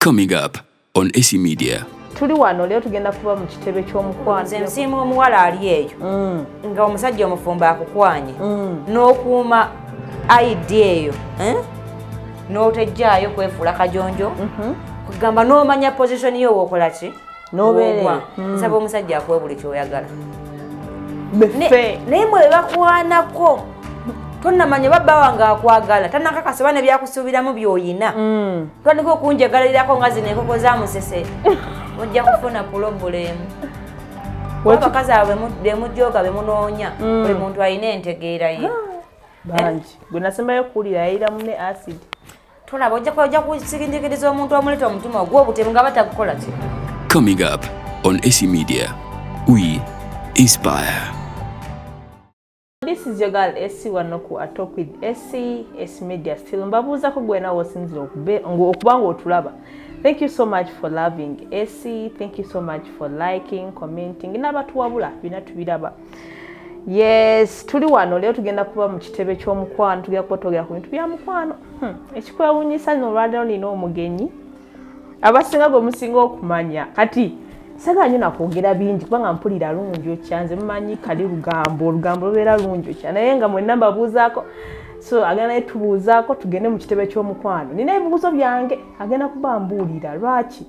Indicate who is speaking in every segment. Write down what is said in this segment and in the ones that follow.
Speaker 1: Coming up on AC Media.
Speaker 2: Tuli wano leero tugenda kuba mu kitebe ky'omukwano.
Speaker 3: Nze nsiima omuwala ali eyo nga omusajja omufumbo akukwanye n'okuuma ID eyo, eh? N'otejjaayo kwefuula kajonjo, kugamba n'omanya position yo wookola ki.
Speaker 2: N'obeera
Speaker 3: W'ogwa.
Speaker 2: eyo.
Speaker 3: Nsaba omusajja akuwe buli kyoyagala.
Speaker 2: Befe.
Speaker 3: Naye mwe bakwanako tonnamanya oba bba wange akwagala, tanakakasa oba nebyakusuubiramu by'oyina. Tandika okunjagalirako nga zino enkoko za musese, ojja kufuna problem. Abakazi abo bemujoga bemunoonya, buli muntu alina entegeera ye.
Speaker 2: Bangi gwe nasembayo okuwulira yayira mune acid.
Speaker 3: Tolaba ojja kusigindikiriza omuntu omuleeta omutima ogw'obutemu nga batakukola ki.
Speaker 1: Coming up on AC Media. We inspire.
Speaker 2: This is your girl AC wano ku A Talk with AC, AC Media still. Mbabuuzako gwe nawe osinzira okuba ng'otulaba. Thank you so much for loving AC. Thank you so much for liking, commenting. N'abatuwabula bina tubiraba. Yes, tuli wano leero tugenda kuba mu kitebe ky'omukwano, tugenda kuba twogera ku bintu bya mukwano. Ekikwewuunyisa nno olwaleero nina omugenyi. Abasinga gwe musinga okumanya. Kati sagala nnyo nakwogera bingi kubanga mpulira lungi okya, nze mumanyi kali lugambo, olugambo lubeera lungi okya, naye nga mwenna mbabuuzaako, so agenda naye tubuuzaako tugende mu kitebe ky'omukwano. Nina ebibuuzo byange, agenda kuba mbuulira lwaki.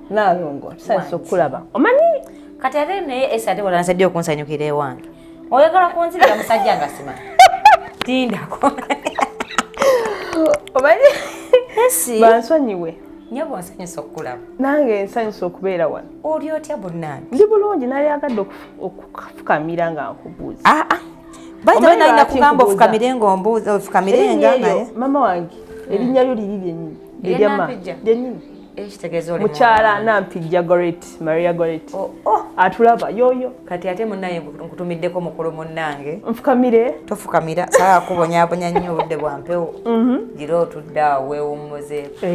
Speaker 2: Naalongo, tusanyusa okulaba, omanyi.
Speaker 3: Kati ate naye esi ate walansadde okunsanyukira ewange, oyagala kunzibira musajja nga sima tindako.
Speaker 2: Omanyi.
Speaker 3: Esi.
Speaker 2: Bansonyiwe.
Speaker 3: Nyo bwonsanyusa okukulaba.
Speaker 2: Nange nsanyusa okubeera wano.
Speaker 3: Oli otya bunnange?
Speaker 2: Ndi bulungi, nalyagadde okufukamira nga nkubuuza.
Speaker 3: Aa, bayita.
Speaker 2: Omanyi
Speaker 3: Nalina
Speaker 2: lwaki
Speaker 3: kugamba
Speaker 2: nkubuuza?
Speaker 3: ofukamire ngaombuuza, ofukamire
Speaker 2: Erinnya
Speaker 3: nga
Speaker 2: eryo
Speaker 3: naye
Speaker 2: mama wange, erinnya lyo liri lyennyini.
Speaker 3: Erya
Speaker 2: Erya ma-
Speaker 3: Nampijja?
Speaker 2: Lyennyini.
Speaker 3: Ekitegeeza oli
Speaker 2: Mukyala
Speaker 3: muwala.
Speaker 2: Nampijja Goret, Maria Goret.
Speaker 3: Oh.
Speaker 2: Atulaba yoyo.
Speaker 3: Kati ate munnaye nkutumiddeko mukulu munnange.
Speaker 2: Nfukamire.
Speaker 3: Tofukamira, saala kubonyabonya nnyo, obudde bwa mpewo, gira otudde awo weewummuzeeko.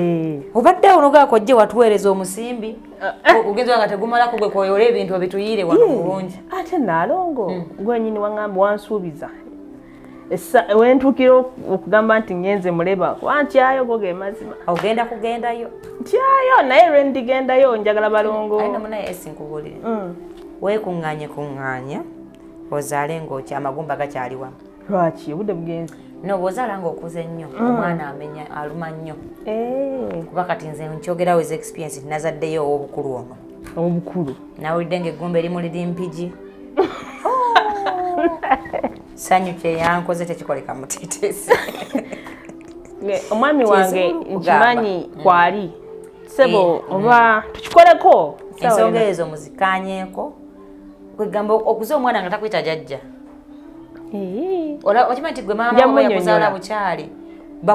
Speaker 3: Obadde awo nogaako jje watuweereza omusimbi ogenza nga tegumalako, gwe koyola ebintu obituyiire wano bulungi.
Speaker 2: Ate Naalongo, gwenyini waŋŋamba, wansuubiza wentuukira okugamba nti ngenze muleba kuba ntyayo, go ge mazima.
Speaker 3: Ogenda kugendayo.
Speaker 2: Ntyayo, naye lwe ndigendayo njagala balongo.
Speaker 3: Aye nomunaye esi nkubuulire, weekuŋŋaanye kuŋŋaanya ozaale ng'okya amagumba gakyali wamu.
Speaker 2: Lwaki obudde bugenze?
Speaker 3: No bw'ozaala ng'okuze nnyo, omwana amenya aluma nnyo. Kuba kati nze nkyogerawo eza experience nti nazaddeyo ow'obukulu ono.
Speaker 2: Obukulu.
Speaker 3: Nawulidde ng'eggumba erimu liri mpigi. Sanyu kyeyankoze tekikoleka mutiitisi.
Speaker 2: Omwami wange
Speaker 3: Kyesobola okugamba.
Speaker 2: nkimanyi kwali sebo, oba tukikoleko.
Speaker 3: Ensonga ezo muzikanyeeko, kwegamba okuza omwana nga takwita jajja. Okimanyi nti gwe maama
Speaker 2: Nja
Speaker 3: wo yakuzaala
Speaker 2: munnyonnyola.
Speaker 3: bukyali,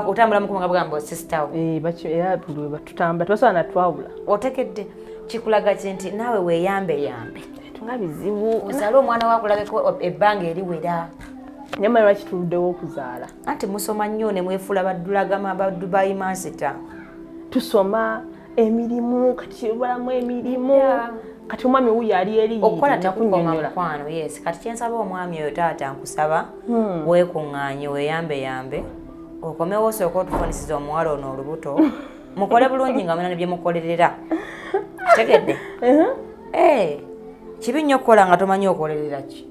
Speaker 3: otambula mukuba nga bugamba sister wo.
Speaker 2: Era buli lwe batutamba tebasobola natwawula.
Speaker 3: Otegedde kikulaga ki nti naawe weeyambe yambe.
Speaker 2: Tunga bizibu.
Speaker 3: Ozaale omwana wakulabeko ebbanga eriwera.
Speaker 2: Nyama lwaki tuluddewo okuzaala?
Speaker 3: Anti musoma nnyo ne mwefuula baddulagama ba Dubai mansita.
Speaker 2: Tusoma emirimu, kati obalamu emirimu, kati omwami wuyo ali eri.
Speaker 3: Okukola tekukoma.
Speaker 2: Nakunnyonnyola.
Speaker 3: Mukwano, yes, kati kyensaba omwami oyo, taata nkusaba weekuŋŋaanye, weeyambe yambe, okomewo osooke otufunisiza omuwala ono olubuto, mukole bulungi nga muna ne byemukolerera. Tegedde? Eh, kibi nnyo okukola nga tomanyi okolerera ki.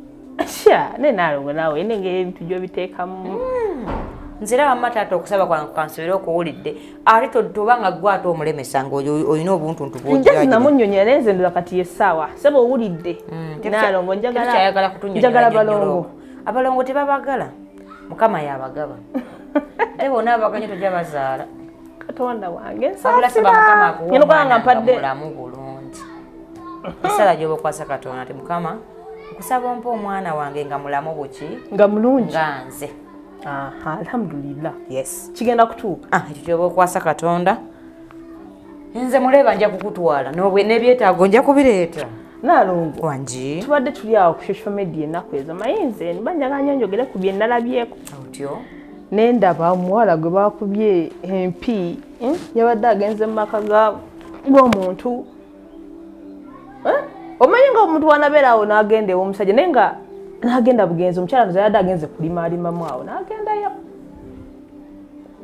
Speaker 2: Sha, naye Naalongo naawe ena engeri ebintu gy'obiteekamu.
Speaker 3: Nze era wamma taata okusaba kwange kansobere okuwulidde, ate toba nga gwe ate omulemesa nga olina obuntuntu.
Speaker 2: Njazi namunnyonnyola, naye nze ndola kati yessaawa sebo owulidde. Naalongo, njagala
Speaker 3: Tetukyayagala
Speaker 2: njagala
Speaker 3: kutunyonyola.
Speaker 2: Balongo.
Speaker 3: Abalongo tebabagala, Mukama yabagaba, ate bonna abaganyo tojja bazaala.
Speaker 2: Katonda wange.
Speaker 3: Wabula saba Mukama akuwa
Speaker 2: Ngenda okuba nga
Speaker 3: omwana nga
Speaker 2: mpadde
Speaker 3: mulamu bulungi. Essala gyoba okwasa Katonda ti Mukama, nkusaba ompa omwana wange nga mulamu buki.
Speaker 2: Nga mulungi.
Speaker 3: Nga nze.
Speaker 2: Aha, alhamdulillah.
Speaker 3: Yes.
Speaker 2: Kigenda kutuuka.
Speaker 3: Ah, ekyo kyoba okwasa Katonda. Nze muleba nja kukutwala n'ebyetaago nja kubireeta.
Speaker 2: Naalongo.
Speaker 3: Wangi.
Speaker 2: Tubadde tuli awo ku social media ennaku ezo, maye nze mba njagala nnyo njogere ku bye nalabyeko.
Speaker 3: Otyo.
Speaker 2: Nendaba omuwala gwe bakubye empi, yabadde agenze mu maka g'omuntu. Eh? Omanyi nga omuntu wanabeera awo n'agenda ew'omusajja, naye nga n'agenda bugenzi, omukyala nze yabadde agenze kulimaalimamu awo n'agendayo.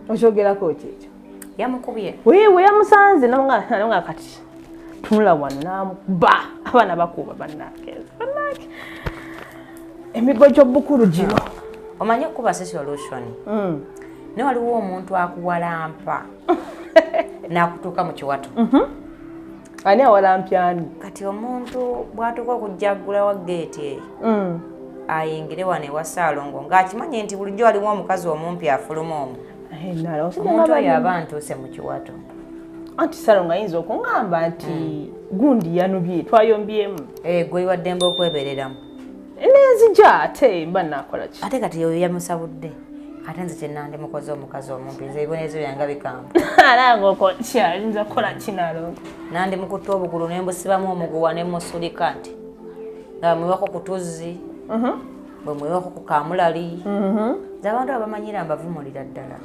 Speaker 2: Okyogerako ki ekyo?
Speaker 3: Yamukubye.
Speaker 2: Wewe yamusanze. Nalonga kati tunula wano namukuba. Abaana bakuba bannange, bannange, emigo gy'obukulu gino.
Speaker 3: Omanyi okukuba si solution. Naye waliwo omuntu akuwalampa n'akutuuka mu kiwato.
Speaker 2: Ani awalampyani?
Speaker 3: Kati omuntu bw'atuuka okujja aggulawa geeti eyo ayingire wano ewa Saalongo, ng'akimanyi nti bulijjo waliwo omukazi omumpi afuluma omwo, omuntu oyo aba ntuuse mu kiwato.
Speaker 2: Anti Salongo ayinza okuŋŋamba nti gundi yanubye, twayombyemu.
Speaker 3: Eh, gwe waddembe okwebereramu.
Speaker 2: Nenzija, ate mba nakola ki?
Speaker 3: Ate kati oyo yamusabudde. Ate nze kyenandi mukoze omukazi omumpi, nze ebibonerezo byange bikambwe.
Speaker 2: Alanga okoki? Ayinza kukola ki nalongo?
Speaker 3: Nandi mukutte obugulu nembusibamu omuguwa nemusulika nti nga bwemwewako ku tuzzi, bwe mwewako ku kamulali. Nze abantu abo bamanyira, mbavumulira ddala.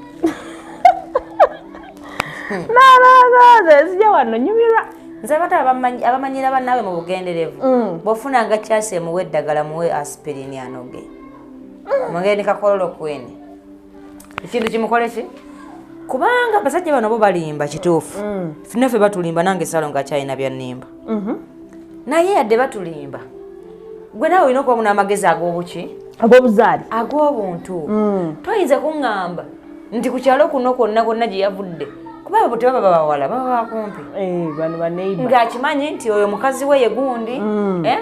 Speaker 2: Nalongo, nze nzija wano nyumirwa.
Speaker 3: Nze abantu abamanyira bannaawe mu bugenderevu, bw'ofunanga kyasi emuwe eddagala, muwe aspirin anoge, mwongere ne kakololo kwene, ekintu kimukole ki, kubanga abasajja bano bo balimba kituufu. Naffe batulimba, nange Salo nga akyalina byannimba, naye yadde batulimba, gwe naawe olina okubamu n'amagezi ag'obuki?
Speaker 2: Ag'obuzaali.
Speaker 3: Ag'obuntu. Toyinza kuŋŋamba nti ku kyalo kuno kwonna kwonna gye yavudde, kuba abo tebaba bawala, baba bakumpi.
Speaker 2: Eh, bano baneiba.
Speaker 3: Ng'akimanyi nti oyo mukazi we ye gundi, eh?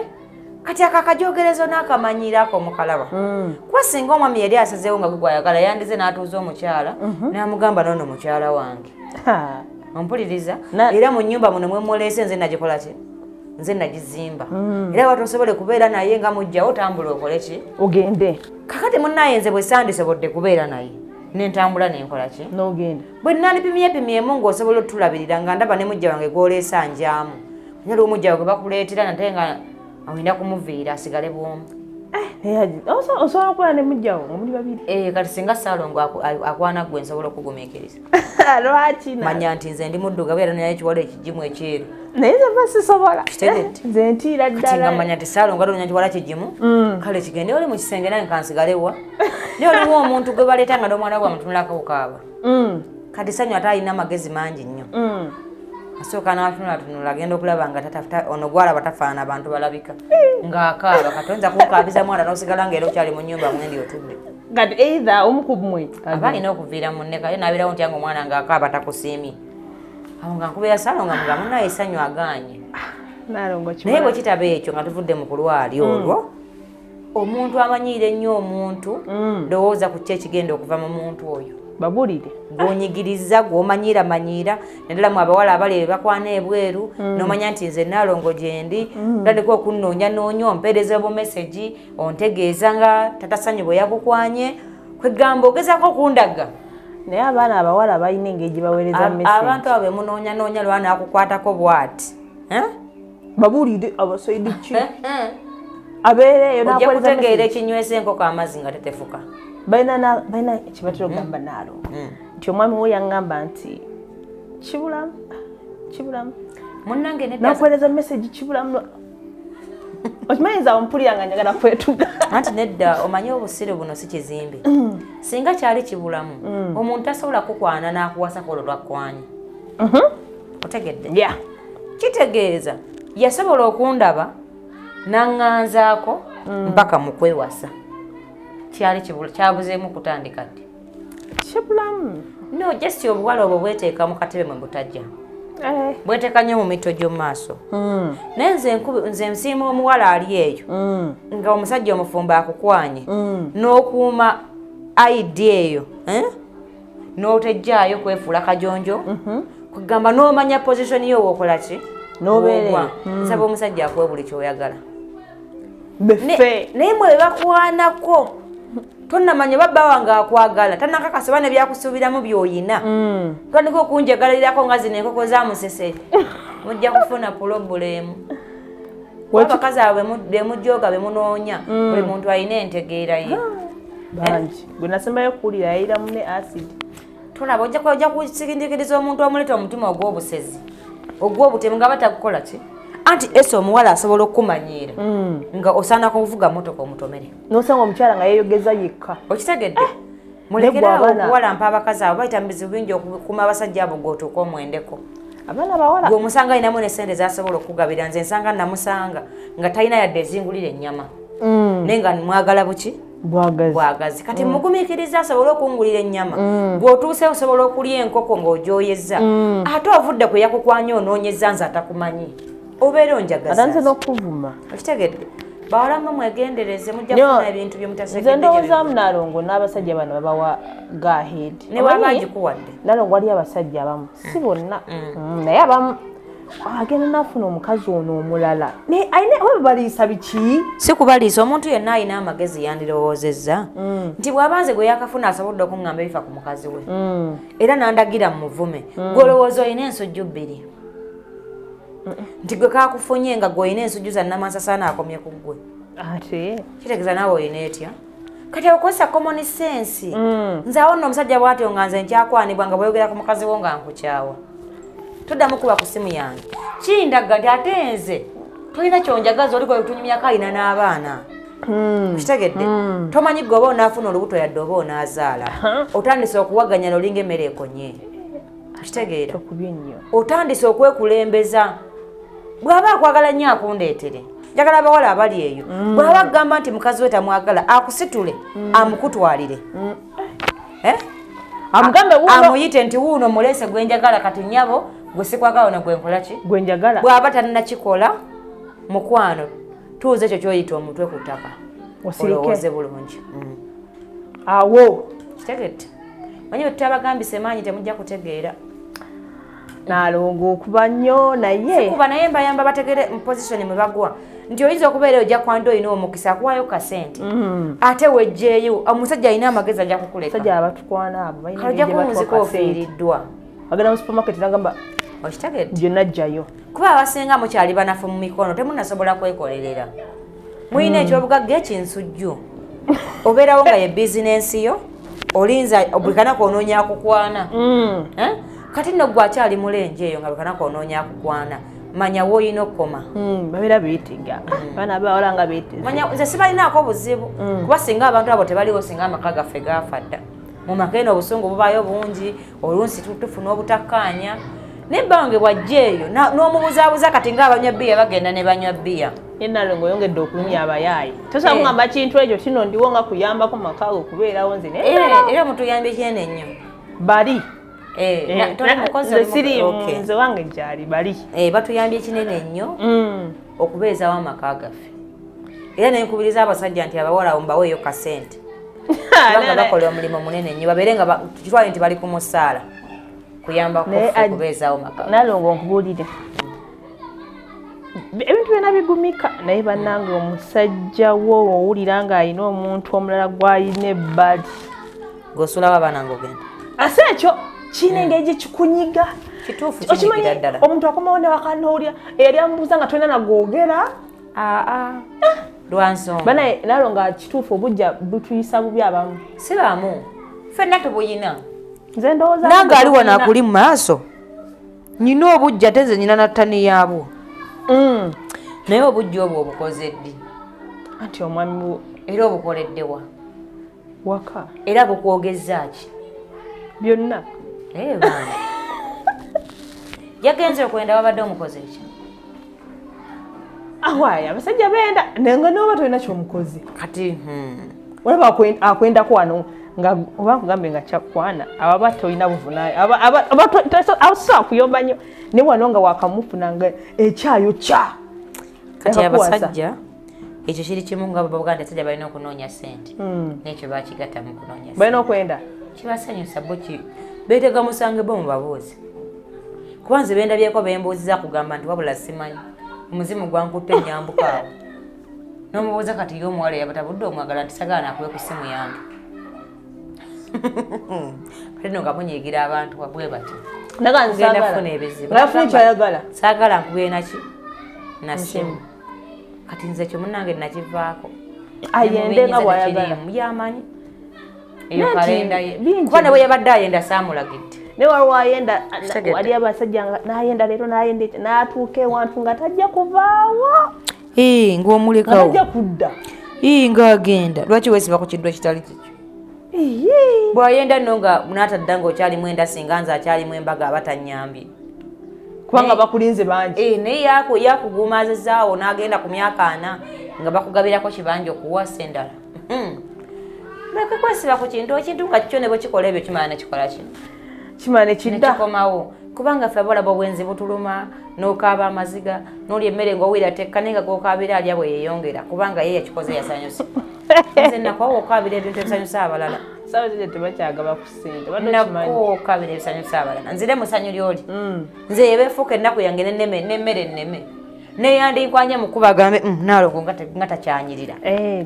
Speaker 3: Kati ako akajogerezo n'akamanyirako omukalaba, kuba singa omwami yali asazeewo nga gwe gwayagala, yandize n'atuuza omukyala n'amugamba, "Noono mukyala wange."
Speaker 2: Ha.
Speaker 3: Ompuliriza? Era mu nnyumba muno mwemuleese, nze nagikola ki, nze nagizimba, era watosobole kubeera naye nga mujjawo, tambula okole ki?
Speaker 2: Ogende.
Speaker 3: Kakati munnaye, nze bwe sandisobodde kubeera naye, nentambula nenkola ki?
Speaker 2: N'ogenda.
Speaker 3: Bwe nandipimyepimyemu ng'osobola otulabirira, nga ndaba ne mujja wange gw'oleesa njaamu, naye olwomujja gwe bakuleetera nate nga olina kumuviira asigale bwomu.
Speaker 2: Naye osobola okubeera ne mujjawo nga muli babiri?
Speaker 3: Eh, kati singa Saalongo akwana gwe, nsobola okugumiikiriza.
Speaker 2: Lwaki
Speaker 3: Manya nti nze ndi muddugavu era naye ekiwala ekigimu ekyeru.
Speaker 2: Naye nze mba sisobola.
Speaker 3: Kitegedde?
Speaker 2: Nze ntiira
Speaker 3: Kati nga
Speaker 2: ddala.
Speaker 3: manya nti Saalongo atonya kiwala kigimu, kale kigende oli mu kisenge, nange kansigalewa. Naye oliwo omuntu gwe baleeta nga n'omwana gwe amutunulako bukaaba. Kati Sanyu ate alina amagezi mangi nnyo. Asooka n'atunulatunula, agenda okulaba nga ono gwalaba tafaanana abantu balabika, ng'akaaba. Kati oyinza kunkaabiza mwana n'osigala nga era okyali mu nnyumba mwendi otudde?
Speaker 2: Kati either omu ku mmwe
Speaker 3: Aba alina okuviira munne. Kale nabeerawo ntya nga omwana ng'akaaba takusiimye? Awo nga nkubeera Salo nga muga munaye Sanyu agaanye.
Speaker 2: Nalongo.
Speaker 3: Naye bwe kitaba ekyo, nga tuvudde mu kulwali olwo, omuntu amanyiira ennyo omuntu, ndowooza ku ki ekigenda okuva mu muntu oyo.
Speaker 2: Babulire.
Speaker 3: Gwonyigiriza, gwomanyiira manyiira, naddala mu abawala abali ebakwana ebweru, nomanya nti nze Naalongo gyendi, otandika okunnoonya noonya, ompeereza obumesegi, ontegeeza nga tata Sanyu bwe yakukwanye, kwegamba ogezaako okundaga.
Speaker 2: Naye abaana abawala balina engeri gye baweereza message.
Speaker 3: Abantu abo bemunoonyanoonya, lwana akukwatako bwati, Eh?
Speaker 2: Babulire abasaidi ki abeera eyo
Speaker 3: Ojja
Speaker 2: n'akuweereza
Speaker 3: kutegeera
Speaker 2: message.
Speaker 3: ekinywesa enkoko amazzi nga tetefuka.
Speaker 2: Balina kibatera okugamba Naalongo nti omwami we yaŋŋamba nti kibulamu, kibulamu.
Speaker 3: Munnange nedda.
Speaker 2: Nakuweereza message kibulamu, okimanyi nze awo mpulira nga njagala kwetuga.
Speaker 3: Anti nedda, omanyi obusiru buno si kizimbe. Singa kyali kibulamu, omuntu tasobola kukwana n'akuwasa kwolwo lwakwanye, otegedde?
Speaker 2: Yeah.
Speaker 3: Kitegeeza yasobola okundaba naŋŋanzaako mpaka mu kwewasa. Kyali kyabuzeemu kutandika ddi?
Speaker 2: Kibulamu.
Speaker 3: No, just obuwala obwo bweteeka mu katebe mwe butajja.
Speaker 2: Eh.
Speaker 3: Bweteeka nnyo mu mitto gy'omu maaso. Naye nze nze nsiima omuwala ali eyo nga omusajja omufumbo akukwanye, n'okuuma ID eyo, eh? N'otejjaayo kwefuula kajonjo, kugamba n'omanya position yo wookola ki.
Speaker 2: N'obeera
Speaker 3: W'ogwa.
Speaker 2: eyo.
Speaker 3: Nsaba omusajja akuwe buli kyoyagala.
Speaker 2: Befe.
Speaker 3: Naye mwe bakwanako tonnamanya oba bba wange akwagala, tanakakasa oba nebyakusuubiramu by'oyina, tandika okunjagalalirako nga zino enkoko za musese, mujja kufuna problem. Abakazi abo bemujoga, bemunoonya, buli muntu alina entegeera ye.
Speaker 2: Bangi gwe nasembayo okuwulira yayiramu ne acid.
Speaker 3: Tolaba, ojja kusikindikiriza omuntu omuleeta omutima ogw'obusezi, ogw'obutemu, nga batakukola ki. Anti ese omuwala asobola okukumanyiira nga osaana kuvuga motoka omutomere.
Speaker 2: Nosanga omukyala nga yeeyogeza yekka.
Speaker 3: Okitegedde? Mulekeraawo okuwalampa abakazi abo, bayita mu bizibu bingi okukuma abasajja abo gwotuuka omwendeko.
Speaker 2: Abaana bawala.
Speaker 3: Gwe omusanga alinamu ne sente zasobola okukugabira. Nze nsanga namusanga nga talina yadde ezingulira ennyama, naye nga mwagala buki?
Speaker 2: Bwagazi.
Speaker 3: Bwagazi. Kati mugumiikiriza asobole okungulira ennyama. Bw'otuuse osobola okulya enkoko ng'ogyoyezza, ate ovudde kwe yakukwanya onoonyeza nze atakumanyi, obeera
Speaker 2: Atandise
Speaker 3: onjagaza.
Speaker 2: n'okuvuma.
Speaker 3: Okitegedde? Bawala mmwe mwegendereze, mujja
Speaker 2: Nyo,
Speaker 3: kufuna ebintu
Speaker 2: nze
Speaker 3: byemutategedde.
Speaker 2: Ndowoozaamu Nalongo n'abasajja bano babawa go ahead.
Speaker 3: Ne bwaba
Speaker 2: Omanyi,
Speaker 3: agikuwadde.
Speaker 2: Nalongo, waliyo abasajja abamu, si bonna, naye abamu agenda n'afuna omukazi ono omulala. Naye alina oba baliisa biki?
Speaker 3: Si kubaliisa. Omuntu yenna alina amagezi yandirowoozezza nti bw'aba nze gwe yakafuna asobodde okuŋŋamba ebifa ku mukazi we, era n'andagira muvume, gw'olowooza olina ensujju bbiri nti gwe kakufunye nga gwe olina ensujju za namansasaana akomye ku ggwe?
Speaker 2: Ate
Speaker 3: Kitegeeza naawe olina etya? Kati okozesa common sense. Nze awo nno omusajja bw'atyo nga nze nkyakwanibwa nga bweyogera ku mukazi wo nga nkukyawa, toddamu kuba ku simu yange. Kindaga nti ate nze tolina kyonjagaza, oli gwe tunyumyako alina n'abaana. Kitegedde? Tomanyi gwe oba onaafuna olubuto yadde oba onaazaala. Otandise okuwaganya nolinga emmere ekonye. Kitegeera?
Speaker 2: Tokubye nnyo.
Speaker 3: Otandise okwekulembeza. Bw'aba akwagala nnyo akundeetere. Njagala abawala abali eyo, bw'aba agamba nti mukazi we tamwagala, akusitule amukutwalire. Eh?
Speaker 2: Amugambe wuuno.
Speaker 3: Amuyite nti wuuno muleese gwe njagala. Kati nnyabo gwe sikwagala, ono gwe nkola ki?
Speaker 2: Gwe njagala.
Speaker 3: Bw'aba tannakikola, mukwano, tuuza ekyo kyoyita omutwe ku ttaka.
Speaker 2: Osirike.
Speaker 3: Olowooze bulungi.
Speaker 2: Awo.
Speaker 3: Kitegedde? Manyi bwe tutabagambisa emaanyi temujja kutegeera.
Speaker 2: Nalongo, okuba nnyo, naye
Speaker 3: Sikuba, naye mbayamba bategere mu position mwe bagwa nti oyinza okubeera ojja kwanda olina omukisa akuwayo kasente, ate wejjeeyo omusajja alina amagezi ajja kukuleka.
Speaker 2: Abasajja abatukwana abo balina
Speaker 3: Kale ojja
Speaker 2: engeri gye
Speaker 3: kuwunzika
Speaker 2: batuwa kasente.
Speaker 3: ofiiriddwa.
Speaker 2: Agenda mu supermarket nagamba
Speaker 3: Okitegedde?
Speaker 2: Gyonna jjayo.
Speaker 3: Kuba abasinga mukyali banafu mu mikono, temunasobola kwekolerera. Mulina ekyobugagga ekinsujju, obeerawo nga ye bizinensi yo, olinza buli kanaku onoonya akukwana. Eh? Kati nno gwe akyali mulenje eyo nga buli kanaku onoonya akukwana, manya woolina okukoma.
Speaker 2: Babeera beetega, abaana bawala nga beeteze.
Speaker 3: Manya nze sibalinaako buzibu, kuba singa abantu abo tebaliwo, singa amaka gaffe gaafa dda. Mu maka eno obusungu bubaayo bungi, oluusi tufuna obutakkaanya, naye bbange bwajja eyo n'omubuzaabuza. Kati ng'abanywa bbiya bagenda ne banywa bbiya.
Speaker 2: Ye Nalongo, oyongedde okulumya abayaayi. Tosobola kugamba kintu ekyo kino ndiwo nga kuyambako maka go kubeerawo nze naye.
Speaker 3: Era mutuyambye kyene nnyo.
Speaker 2: Bali
Speaker 3: Eh, toli mukozi,
Speaker 2: nze siri.
Speaker 3: Okay.
Speaker 2: Nze wange gyali bali.
Speaker 3: Batuyambye kinene nnyo okubeezawo amaka gaffe, era nenkubiriza abasajja nti abawala abo mubaweeyo kasente, kubanga bakola omulimu munene nnyo. Babeere nga kitwale nti bali ku musaala kuyambako
Speaker 2: Naye
Speaker 3: ffe okubeezaawo maka.
Speaker 2: Nalongo, nkubuulire, ebintu byonna bigumika, naye bannange omusajja wo owulira ng'alina omuntu omulala gw'alina ebbali,
Speaker 3: Ng'osulawo abaana ng'ogenda.
Speaker 2: Ase ekyo kirina engeri gye kikunyiga.
Speaker 3: Kituufu.
Speaker 2: Okimanyi,
Speaker 3: Kinyigira ddala.
Speaker 2: omuntu akomawo newaka nowulira eyali amubuuza nga tolina nagwogera.
Speaker 3: Aa, lwansonga.
Speaker 2: Banaye nalo nga kituufu, obujja butuyisa bubi abamu.
Speaker 3: Si bamu, ffenna tubuyina.
Speaker 2: Nze ndowooza
Speaker 3: Nange ali wano akuli mu maaso nyina obujja, ate nze nyina nattani yaabwo. Naye obujja obwo obukoze ddi?
Speaker 2: Anti omwami
Speaker 3: Era obukoleddewa?
Speaker 2: Waka.
Speaker 3: Era bukwogeza ki?
Speaker 2: Byonna.
Speaker 3: Naye baana yagenze okwenda, wabadde omukoze eki?
Speaker 2: Awaaya, abasajja benda nenga noba tolina kyomukozi.
Speaker 3: Kati
Speaker 2: Olaba akwendako wano nga oba nkugambe nga kyakwana, ababa tolina buvunayo, asobola kuyomba nnyo, naye wano nga wakamufuna nga ekyayo kya
Speaker 3: Kati
Speaker 2: Yakakuwasa.
Speaker 3: Abasajja ekyo kiri kimu nga babaga nti abasajja balina okunoonya sente, nekyo bakigatta mu kunoonya
Speaker 2: Balina
Speaker 3: sente.
Speaker 2: okwenda.
Speaker 3: Kibasanyusa bo beetega musange bo mubabuuzi, kuba nze bendabyeko bembuuziza kugamba nti wabula simanyi omuzimu gwankutte enyambuka awo n'omubuuza. Kati ye omuwala yabatabudde omwagala nti sagala nakube ku simu yange. Kati no nga munyiigira abantu bwe bati.
Speaker 2: Naga
Speaker 3: Mugenda
Speaker 2: nsaagala.
Speaker 3: kufuna ebizibu.
Speaker 2: Nga yafunye kyayagala.
Speaker 3: Saagala nkubye naki na simu. Kati nze ekyo munnange nakivaako.
Speaker 2: Ayende nga bw'ayagala.
Speaker 3: Yamanyi eyo
Speaker 2: Nanti,
Speaker 3: kalenda ye.
Speaker 2: Bingi.
Speaker 3: Kuba ne bwe yabadde ayenda saamulagidde.
Speaker 2: Naye waliwo ayenda.
Speaker 3: Kitegedde.
Speaker 2: Wali abasajja nga n'ayenda leero n'ayenda ekyo, n'atuuka ewantu nga tajja kuvaawo, nga
Speaker 3: Ng'omulekawo.
Speaker 2: tajja kudda.
Speaker 3: Ng'agenda, lwaki weesiba ku kintu ekitali kikyo?
Speaker 2: Iye.
Speaker 3: Bw'ayenda nno nga n'atadda ng'okyalimu enda, singa nze akyalimu embaga aba tannyambye.
Speaker 2: Kubanga bakulinze bangi.
Speaker 3: Naye yakugumaazizaawo n'agenda ku myaka 40 nga bakugabirako kibanja okuwasa endala. Muleke kwesiba ku kintu, ekintu nga kikyo ne bwe kikola ebyo kimala ne kikola kino.
Speaker 2: Kimala ne kidda.
Speaker 3: Nekikomawo. Kubanga ffe abalaba obwenzi butuluma, n'okaaba amaziga, n'olya emmere ng'owulira tekka, naye nga gw'okaabira alya bwe yeeyongera, kubanga ye yakikoze yasanyuse. Nze nakoowa okukaabira ebintu ebisanyusa abalala.
Speaker 2: Saawa zino tebakyagaba ku ssente, obadde okimanyi?
Speaker 3: Nakoowa okukaabira ebisanyusa abalala. Nzire mu ssanyu ly'oli. Nze yebeefuuka ennaku yange n'emmere enneme. Neyandinkwanye mu kkubo agambe, Naalongo nga takyanyirira.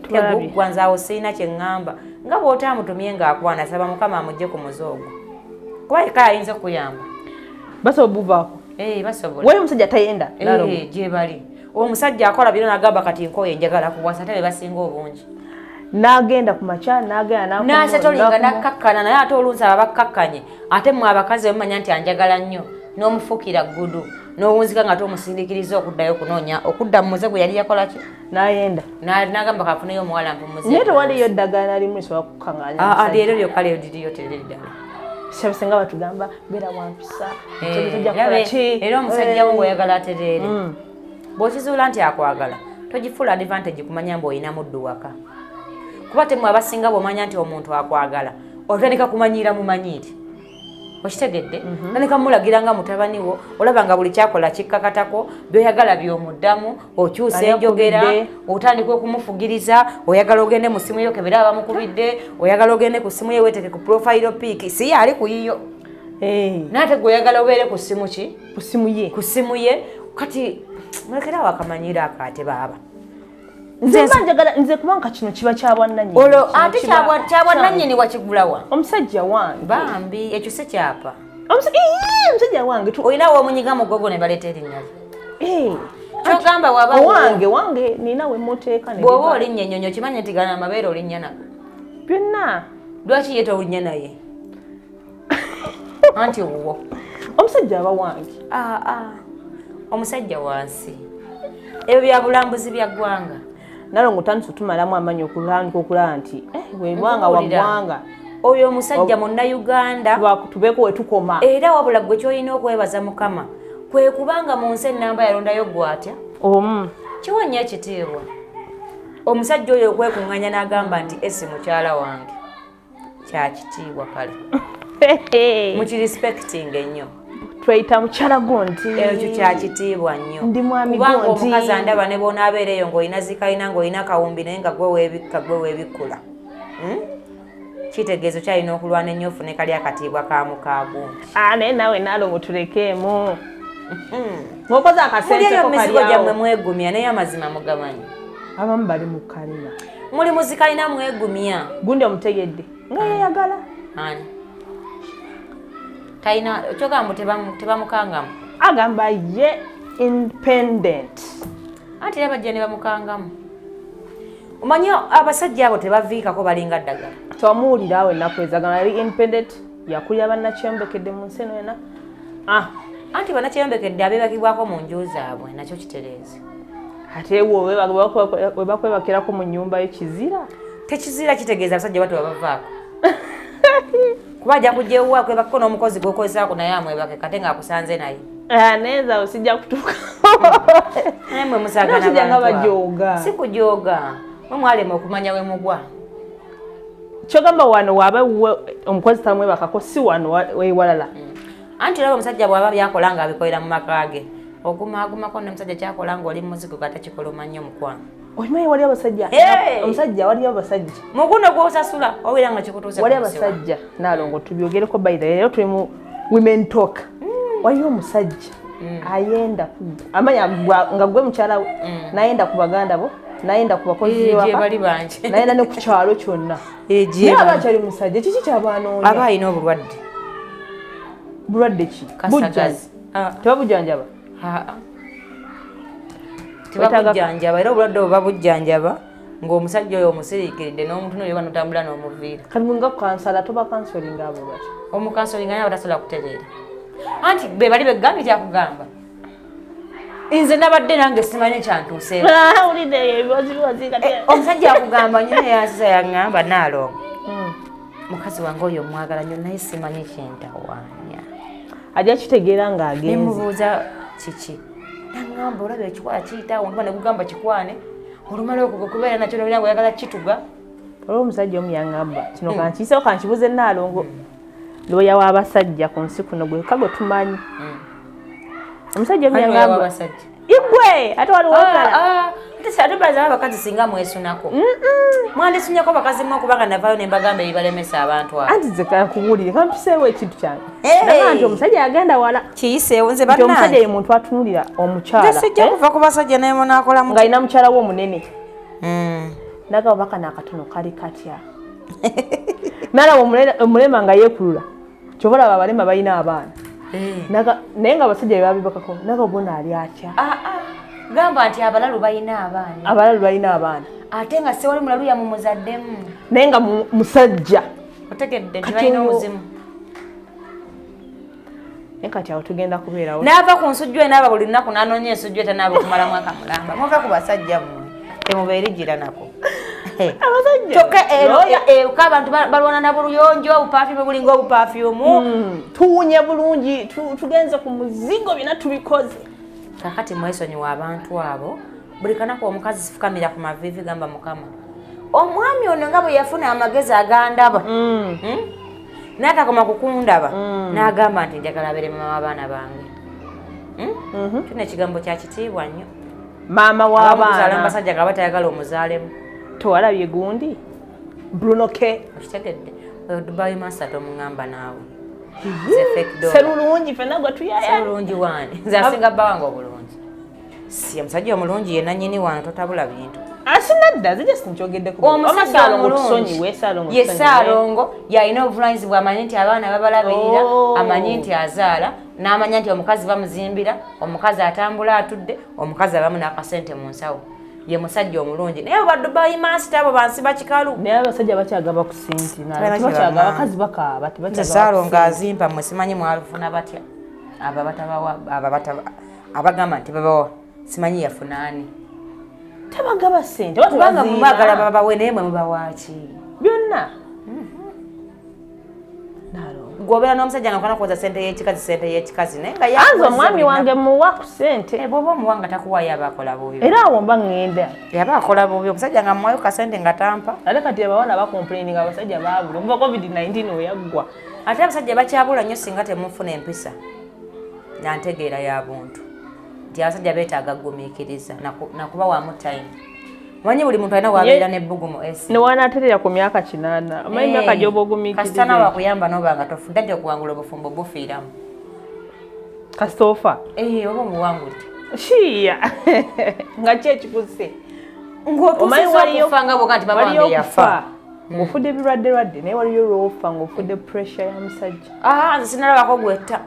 Speaker 2: Tulabye.
Speaker 3: Teguggwa, nze awo sirina kye ŋŋamba. Nga bw'otaamutumye ng'akwana, saba Mukama amuggye ku muze ogwo. Kuba yekka ayinza okukuyamba.
Speaker 2: Basobola obuvaako?
Speaker 3: Basobola.
Speaker 2: Waliwo omusajja tayenda, Naalongo?
Speaker 3: Gye bali. Omusajja akola byonna n'agamba kati nkooye njagala kuwasa, ate be basinga obungi.
Speaker 2: N'agenda ku makya, n'agenda n'akoma,
Speaker 3: N'asetolinga,
Speaker 2: n'akoma.
Speaker 3: N'akkakkana, naye ate oluusi aba bakkakkanye. Ate mmwe abakazi bwe mumanya nti anjagala nnyo, n'omufuukira ggudu, n'owunzika nga tomusindiikiriza okuddayo okunoonya, okudda mu muze gwe yali yakola ki?
Speaker 2: N'ayenda.
Speaker 3: N'agamba kafuneyo omuwala mpumuze.
Speaker 2: Naye tewaliyo ddagala na limu lisobola kukaŋŋaanya musajja.
Speaker 3: Leero lyokka leero liriyo teriri ddala.
Speaker 2: Singa batugamba beera wa mpisa, tojja kukola ki?
Speaker 3: Era omusajja wo ng'oyagala atereere. Bw'okizuula nti akwagala, togifuula advantage kumanya mbu olina muddu waka. Kuba temwe abasinga bw'omanya nti omuntu akwagala, otandika kumanyiira mumanyiire. Okitegedde? Tandika mulagira nga mutabani wo, olaba nga buli kyakola kikkakatako, by'oyagala by'omuddamu, okyusa
Speaker 2: Ani
Speaker 3: enjogera,
Speaker 2: akubidde?
Speaker 3: otandika okumufugiriza, oyagala ogende mu ssimu yo kebera abamukubidde, oyagala ogende ku ssimu ye weeteke ku profile pic, si ye ali ku yiyo. Naye ate gwe oyagala obeere ku ssimu ki?
Speaker 2: Ku ssimu ye.
Speaker 3: Ku ssimu ye. Kati mulekere awo akamanyiiro ako ate baaba.
Speaker 2: Nze mba njagala, nze kubanga kino kiba kya bwannannyini.
Speaker 3: Olwo
Speaker 2: Kino
Speaker 3: ate
Speaker 2: kiba
Speaker 3: kya bwannannyini wakigula wa?
Speaker 2: Omusajja wange.
Speaker 3: Bambi, ekyo si kyapa.
Speaker 2: Omusajja wange
Speaker 3: Olina w'omunyiga mu gogo ne baleeta erinnya lye. Kyogamba waba
Speaker 2: Owange, wange, nina we muteeka ne
Speaker 3: Bw'oba
Speaker 2: biva.
Speaker 3: olinnya ennyonyi okimanyi nti gano amabeere olinnya nago.
Speaker 2: Byonna.
Speaker 3: Lwaki ye tolinnya naye? Anti owuwo.
Speaker 2: Omusajja aba wange.
Speaker 3: Omusajja wansi. Ebyo bya bulambuzi bya ggwanga.
Speaker 2: Nalongo otandise otumalamu amaanyi okutandika okulaba nti, bwe ggwanga wa
Speaker 3: Nkubuulira.
Speaker 2: ggwanga.
Speaker 3: Oyo omusajja munnayuganda.
Speaker 2: Tubeeko we tukoma.
Speaker 3: Era wabula gwe ky'olina okwebaza Mukama kwe kubanga mu nsi ennamba yalondayo gwe atya?
Speaker 2: Omu.
Speaker 3: Kiwa nnyo ekitiibwa. Omusajja oyo okwekuŋŋaanya n'agamba nti esi mukyala wange. Kya kitiibwa kale. Mukirespecting ennyo.
Speaker 2: Tweyita mukyala gundi.
Speaker 3: Ekyo kya kitiibwa nnyo.
Speaker 2: Ndi mwami
Speaker 3: Kubanga
Speaker 2: gundi.
Speaker 3: omukazi andaba ne bw'onaabeera eyo ng'olina zikalina ng'olina kawumbi naye nga gwe weebikka gwe weebikkula. Kitegeeza okyalina okulwana ennyo ofune kali akatiibwa ka muka gundi.
Speaker 2: Naye naawe Naalongo tulekeemu. Ng'okoze akasente
Speaker 3: Muli eyo
Speaker 2: ko
Speaker 3: mizigo
Speaker 2: kali awo.
Speaker 3: gyammwe mwegumya naye amazima mugamanyi.
Speaker 2: Abamu bali mu kalina.
Speaker 3: Muli muzikalina mwegumya.
Speaker 2: Gundi omutegedde nga yeeyagala.
Speaker 3: Ani? Talina kyogamba tebamukangamu.
Speaker 2: Agamba ye independent.
Speaker 3: Anti era bajja ne bamukangamu. Omanyi abasajja abo tebaviikako balinga ddagala.
Speaker 2: Twamuwulira awo ennaku ezo agamba yali independent, yakulira bannakyeyombekedde mu nsi eno yonna.
Speaker 3: Anti bannakyeyombekedde abeebakibwako mu nju zaabwe nakyo kitereeze.
Speaker 2: Ate wo we bakwebakirako mu nnyumba yo kizira?
Speaker 3: Tekizira, kitegeeza abasajja bato babavaako. Kuba ajja kujja ewuwe akwebakeko n'omukozi gw'okozesaako naye amwebake kate ng'akusanze naye.
Speaker 2: Naye awo sijja kutuuka.
Speaker 3: Naye mmwe musaagana
Speaker 2: N'abasajja nga
Speaker 3: bantu abo.
Speaker 2: bajooga.
Speaker 3: Si kujooga. Mwe mwalema okumanya we mugwa.
Speaker 2: Kyogamba wano waba wuwe omukozi tamwebakako si wano ewalala.
Speaker 3: Anti olaba omusajja bw'aba byakola ng'abikolera mu maka ge. Ogumaagumako n'omusajja kyakola ng'oli mu muzigo gate kikoloma nnyo mukwano.
Speaker 2: Omanyi waliyo abasajja.
Speaker 3: Hey!
Speaker 2: Omusajja waliyo abasajja.
Speaker 3: Muguno gw'osasula owulira nga kikutuuse
Speaker 2: Waliyo
Speaker 3: ku musiwa.
Speaker 2: abasajja Naalongo tubyogereko by the way leero tuli mu women talk. Waliyo omusajja ayenda ku amanya nga gwe mukyala we n'ayenda ku baganda bo n'ayenda ku bakozi
Speaker 3: Gye
Speaker 2: b'ewaka,
Speaker 3: bali bangi.
Speaker 2: n'ayenda ne ku kyalo kyonna.
Speaker 3: Gye
Speaker 2: Naye aba
Speaker 3: bali.
Speaker 2: akyali musajja kiki ky'abanoonya?
Speaker 3: Aba alina obulwadde.
Speaker 2: Bulwadde ki?
Speaker 3: Kasagazi.
Speaker 2: Tebabujjanjaba?
Speaker 3: Aa. Tebabujjanjaba era obulwadde obwo babujjanjaba ng'omusajja oyo omusiriikiridde n'omutunuulira oba n'otambula n'omuviira.
Speaker 2: Kati nga kansala toba kansolinga abo bati.
Speaker 3: Omukansolinga naye aba tasobola kutereera. Anti be bali begambye kyakugamba. Nze nabadde nange simanyi kyantuuseeko.
Speaker 2: Wulidde ebibozi bibozi kati.
Speaker 3: Omusajja akugamba nnyo yansiza yaŋŋamba Naalongo. Mukazi wange oyo omwagala nnyo naye simanyi kintawaanya.
Speaker 2: Ajja kitegeera ng'agenze.
Speaker 3: Ne mubuuza Kiki naŋŋamba, olaba ekikwala kiyitawo ntuba negugamba kikwane, olumala okugwa kubeera nakyo nobira nga oyagala kituga.
Speaker 2: Olwo omusajja omu yaŋŋamba kino, kankiyisewo, kankibuze Naalongo, looya w'abasajja ku nsi kuno gweka gwe tumanyi. Omusajja omu yaŋŋamba igwe ate waliwo omulala.
Speaker 3: Ate baza abakazi singa mwesunako, mwandisunyako bakazi mwe, kubanga navayo ne mbagamba ebibalemesa abantu abo.
Speaker 2: Anti nze kankubuulire, kampiseewo ekintu kyange. Naga nti omusajja yagenda wala.
Speaker 3: Kiyiseewo nze.
Speaker 2: Nti omusajja
Speaker 3: bannange
Speaker 2: ye muntu atunulira omukyala,
Speaker 3: nze sijja kuva ku basajja naye munakola muti.
Speaker 2: Ng'alina mukyala we omunene, nagaba bakano akatono kali katya, nalaba omulema nga yeekulula. Kyova olaba abalema balina abaana. Naye nga abasajja bebabibakako, naga bona ali atya.
Speaker 3: Ah, ah. Gamba nti abalalu balina abaana.
Speaker 2: Abalalu balina abaana.
Speaker 3: Ate nga sewali mulalu yamumuzaddemu.
Speaker 2: Naye nga musajja.
Speaker 3: Otegedde nti
Speaker 2: Kati
Speaker 3: balina omuzimu.
Speaker 2: Naye kati awo tugenda kubeerawo.
Speaker 3: N'ava ku nsujju enaaba buli lunaku, n'anoonya ensujju etanaaba okumala mwaka mulamba. Muve ku basajja mmwe, temubeerigira nako.
Speaker 2: Abasajja
Speaker 3: Kyokka
Speaker 2: Looya.
Speaker 3: eka abantu balwana na buluyonjo, obuperfume bulinga obuperfume.
Speaker 2: Tuwunya bulungi, tugenze ku muzigo, byonna tubikoze.
Speaker 3: Kakati mwesonyiwa abantu abo. Buli kanaku omukazi sifukamira ku maviivi, gamba Mukama, omwami ono nga bwe yafuna amagezi agandaba, N'atakoma kukundaba, n'agamba nti njagala abeere mama w'abaana bange. Kino ekigambo kya kitiibwa nnyo.
Speaker 2: Maama
Speaker 3: Abamuzaala
Speaker 2: w'abaana.
Speaker 3: Basajja nga batayagala omuzaalemu.
Speaker 2: Tewalabye gundi Bruno K?
Speaker 3: Okitegedde, oyo Dubai master tomuŋŋamba naawe. Nze fake dog.
Speaker 2: Serulungi fenna gwe tuyaya.
Speaker 3: Obulungi wani? Nze asinga bba wange obulungi, si omusajja omulungi ye nannyini wano, totabula bintu.
Speaker 2: Asinadda nze just nkyogeddeko.
Speaker 3: Omusajja
Speaker 2: Saalongo,
Speaker 3: omulungi
Speaker 2: tusonyiwe Saalongo,
Speaker 3: ye
Speaker 2: tusonyiwe.
Speaker 3: Saalongo yalina obuvunanyizibwa, amanyi nti abaana babalabirira,
Speaker 2: Oh.
Speaker 3: amanyi nti azaala, n'amanya nti omukazi bamuzimbira, omukazi atambula atudde, omukazi abamu n'akasente mu nsawo, ye musajja omulungi. Naye oba Dubai master abo bansi bakikalu.
Speaker 2: Naye abasajja bakyagaba ku sente.
Speaker 3: Balina
Speaker 2: tebakyagaba.
Speaker 3: kye
Speaker 2: Abakazi bakaaba.
Speaker 3: Nze
Speaker 2: Tebakyagaba ku
Speaker 3: Saalongo
Speaker 2: sente.
Speaker 3: azimpa, mmwe simanyi mwalufuna batya. Abo abatabawa, abo abagamba nti babawa, simanyi yafunaani.
Speaker 2: Tabagaba sente oba
Speaker 3: Kubanga
Speaker 2: tebaziina.
Speaker 3: mwagala babawe, naye mwe mubawaaki?
Speaker 2: Byonna Naalongo.
Speaker 3: Gwobeera n'omusajja nga kwana kuwoza sente y'ekikazi, sente y'ekikazi, naye nga
Speaker 2: Anze
Speaker 3: yakuwozza
Speaker 2: omwami
Speaker 3: buli
Speaker 2: wange muwa ku sente.
Speaker 3: lunaku. Bw'oba omuwa nga takuwaayo, aba akola bubi.
Speaker 2: Era awo mba ŋŋenda.
Speaker 3: Yaba akola bubi omusajja nga muwayo kasente nga tampa.
Speaker 2: Ate kati abawala bacomplaininga abasajja baabula okuva COVID-19 we yaggwa.
Speaker 3: Ate abasajja bakyabula nnyo singa temufuna empisa nantegeera ya buntu nti abasajja beetaaga gumiikiriza nakubawamu time. Manyi buli muntu alina wabeera n'ebbugumu esi.
Speaker 2: Newanaaterera ku myaka 80, omanyi emyaka gyoba
Speaker 3: Kasita
Speaker 2: ogumiikiriza.
Speaker 3: nawe akuyamba noba nga tofudde, ajja okuwangula obufumbo bufiiramu.
Speaker 2: Kasita ofa.
Speaker 3: Eh, oba omuwangudde.
Speaker 2: Shiya nga ki ekikuse?
Speaker 3: Ng'otuusizza okufa nga bwoga nti baba
Speaker 2: Waliyo
Speaker 3: wange yafa.
Speaker 2: okufa ng'ofudde ebirwadde lwadde, naye waliyo lwofa ng'ofudde pressure ya musajja.
Speaker 3: Ah, nze sinalabako gwetta.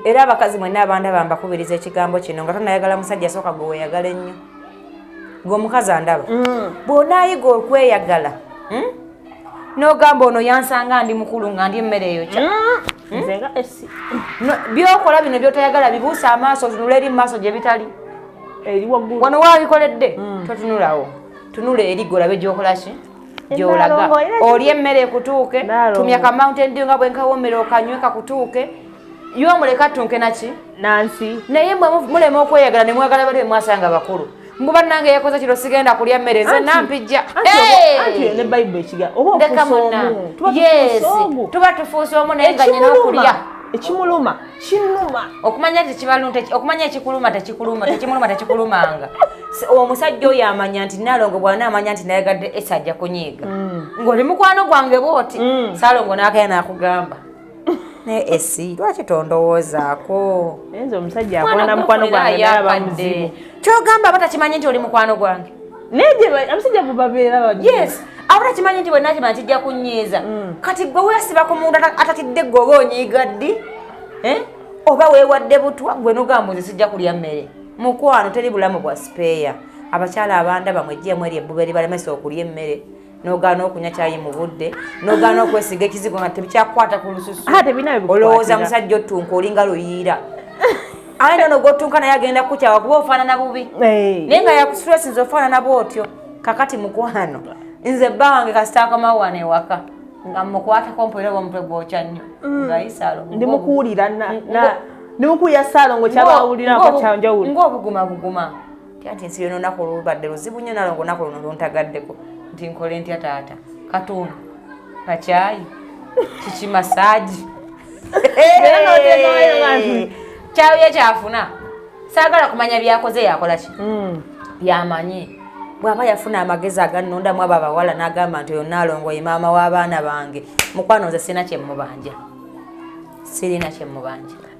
Speaker 3: Era abakazi mwenna abandaba, mbakubiriza ekigambo kino: nga tonayagala musajja, sooka gwe weeyagala ennyo. Gwe omukazi andaba, bw'onaayiga okweyagala, N'ogamba ono yansanga ndi mukulu nga ndi emmere eyokya.
Speaker 2: Nze nga esi.
Speaker 3: No, byokola bino byotayagala bibuusa amaaso, otunula eri mu maaso gye bitali.
Speaker 2: Eri waggulu.
Speaker 3: Wano waabikoledde, totunulawo, tunula eri gwe olabe gyokola ki, gyolaga.
Speaker 2: Nalongo,
Speaker 3: Oli emmere ekutuuke.
Speaker 2: Nalongo.
Speaker 3: Tumya ka Mountain Dew nga bwenkawomera, okanywe kakutuuke, yo omuleka tunke naki.
Speaker 2: Nansi.
Speaker 3: Naye mwe mulema okweyagala ne mwagala bali bemwasanga bakulu, mbu bannange yakoze kino, sigenda kulya mmere nze nampijja.
Speaker 2: Anti ne Bayibuli ekiga oba
Speaker 3: Ndeka
Speaker 2: ofuuse
Speaker 3: munna.
Speaker 2: omu, tuba
Speaker 3: Yes,
Speaker 2: tufuuse ogu.
Speaker 3: tuba tufuuse omu, naye nga nyina okulya.
Speaker 2: Ekimuluma kinuma.
Speaker 3: Okumanya okumanya ekikuluma tekikuluma, tekimuluma tekikulumanga. Omusajja oyo amanya nti Nalongo bw'anaamanya nti nayagadde esa ajja kunyiiga, ng'oli mukwano gwange bwoti. Saalongo n'akaya n'akugamba, naye esi lwaki tondowoozaako?
Speaker 2: Naye nze omusajja akola mukwano gwange nalaba muzibu.
Speaker 3: Kyogamba aba takimanyi nti oli mukwano gwange?
Speaker 2: Naye gye abasajja bwe babeera
Speaker 3: Yes, aba takimanyi nti bwenakimanya kijja kunyiiza. Kati gwe weesiba ku muntu atatidde, gwe oba onyiiga ddi? Eh? Oba weewadde butwa, gwe nogamba nze sijja kulya mmere. Mukwano, teri bulamu bwa spare. Abakyala abandaba, mwejjeemu eri ebbuba eribalemesa okulya emmere, nogaana okunywa kyayi mu budde, nogaana okwesiga ekizigo nga tebikyakukwata ku lususu.
Speaker 2: Ah, tebirina bwe bikukwatira.
Speaker 3: Olowooza musajja otunka olinga luyiira, aye nono gwotunka naye agenda kukukyawa kuba ofaanana bubi. Naye nga yakustress ofaanana bwotyo. Kakati mukwano, nze bba wange kasita akomawo wano ewaka nga mukwatako mpwera oba omutwe gwokya nnyo, nga isaalo.
Speaker 2: Ndi mukuwulira na Nemukulu Saalongo kyabawulirako kyanjawulo.
Speaker 3: Ng'obuguma buguma tya nti nsi yona olunaku olubadde luzibu nnyo. Nalongo, olunaku luno luntagaddeko nti nkole ntya taata? Katundu kakyayi kiki, massage.
Speaker 2: Era n'oteekayo nga nti-
Speaker 3: Kyayo kyafuna, saagala kumanya byakoze, yakola ki, yamanyi. Bw'aba yafuna amagezi agannondamu abo abawala n'agamba nti oyo Naalongo ye maama w'abaana bange, mukwano, nze sirina kyemmubanja, sirina kyemmubanja.